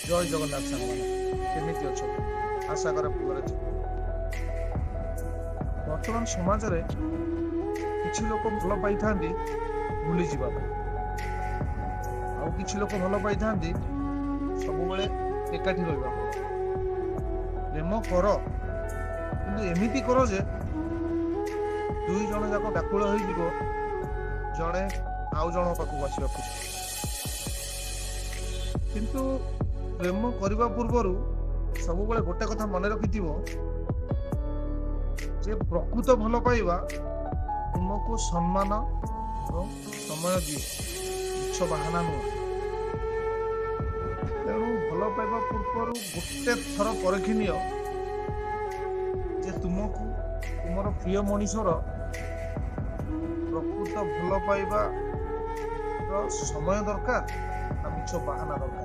ଜୟ ଜଗନ୍ନାଥ ସାଙ୍ଗମାନେ, କେମିତି ଅଛ? ଆଶା କରେ ଭଲରେ ଥିବ। ବର୍ତ୍ତମାନ ସମାଜରେ କିଛି ଲୋକ ଭଲ ପାଇଥାନ୍ତି ଭୁଲିଯିବା ପାଇଁ, ଆଉ କିଛି ଲୋକ ଭଲ ପାଇଥାନ୍ତି ସବୁବେଳେ ଏକାଠି ରହିବା ପାଇଁ। ପ୍ରେମ କର, କିନ୍ତୁ ଏମିତି କର ଯେ ଦୁଇ ଜଣ ଯାକ ବ୍ୟାକୁଳ ହେଇଯିବ ଜଣେ ଆଉ ଜଣଙ୍କ ପାଖକୁ ଆସିବାକୁ। କିନ୍ତୁ ପ୍ରେମ କରିବା ପୂର୍ବରୁ ସବୁବେଳେ ଗୋଟେ କଥା ମନେ ରଖିଥିବ ଯେ ପ୍ରକୃତ ଭଲ ପାଇବା ତୁମକୁ ସମ୍ମାନ ଏବଂ ସମୟ ଦିଏ, ମିଛ ବାହାନା ନୁହଁ। ତେଣୁ ଭଲ ପାଇବା ପୂର୍ବରୁ ଗୋଟେ ଥର ପରଖି ନିଅ ଯେ ତୁମକୁ ତୁମର ପ୍ରିୟ ମଣିଷର ପ୍ରକୃତ ଭଲ ପାଇବାର ସମୟ ଦରକାର ନା ମିଛ ବାହାନା ଦରକାର।